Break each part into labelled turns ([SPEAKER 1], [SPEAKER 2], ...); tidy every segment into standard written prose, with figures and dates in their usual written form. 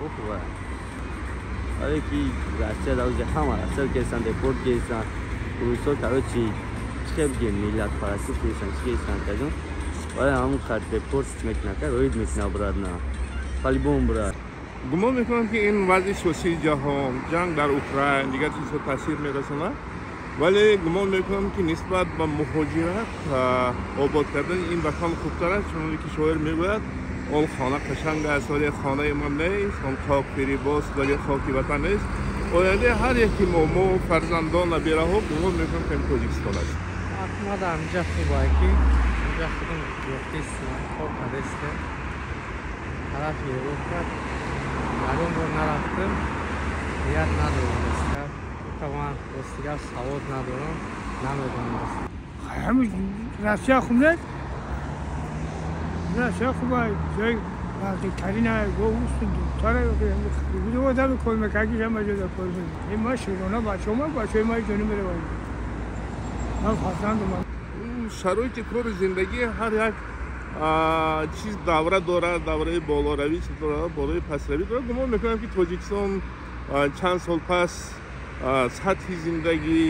[SPEAKER 1] Аврупо хуба. Барое ки Россия дар оҷа ҳама Россия кесан, депорт кесан, русо, короче, чӣ хел бигем, миллатпарастӣ кесан, чӣ кесан кажон. Барои ҳамун қад депорт мекунад, роид мекунад обратно. По-любому, брат.
[SPEAKER 2] Гумон мекунам, ки ин вазъи сиёсии ҷаҳон, ҷанг дар Украин, дигар чизҳо таъсир мерасонад, вале гумон мекунам, ки нисбат ба муҳоҷират обод кардани ин ватан хубтар аст. Чуноне ки шоир мегӯяд: «Он хона қашанг аст, вале хонаи ман нест, он хок фирибост, вале хоки ватан нест». Ояндаи ҳар яки мо, фарзандон, набираҳо, гумон мекунам, ки Тоҷикистон аст.
[SPEAKER 3] Ма дар инҷа хубае, ки инҷа худам ёфтистем, кор кардастем. Тарафи Европа ягон бор нарафтам, ният надорам. Ман ростигап савод надорам, намедонам.
[SPEAKER 4] Ҳамин Россия хуб нест, Россия хуба, ҷои наздиктарин одами кор мекарди, ҳама ҷода кор. Ма широна бачаҳо, бачаҳои ма ҷони меравад, ман фарзандам.
[SPEAKER 2] Шароити кори, зиндагӣ, ҳар як чиз давра дорад, давраи болоравӣ дорад, болои пасравӣ дорад. Гумон мекунам, ки Тоҷикистон чанд сол пас сатҳи зиндагӣ,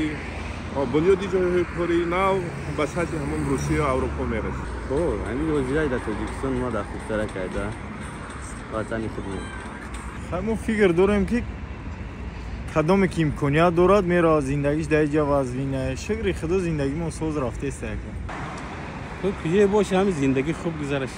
[SPEAKER 2] бунёди ҷойҳои кори нав ба сатҳи ҳамон Русия, Аврупо мерасад.
[SPEAKER 1] Ҳамин ҳозираи дар Тоҷикистон ма дар хубтара карда ватани худмон.
[SPEAKER 5] Мо фикр дорем, ки кадоме ки имконият дорад, меравад, зиндагиш дар ҷа вазвина. Шукри Худо, зиндагимон соз рафтест яка.
[SPEAKER 6] Хуб куҷое боше, ҳамин зиндагӣ хуб гузараш.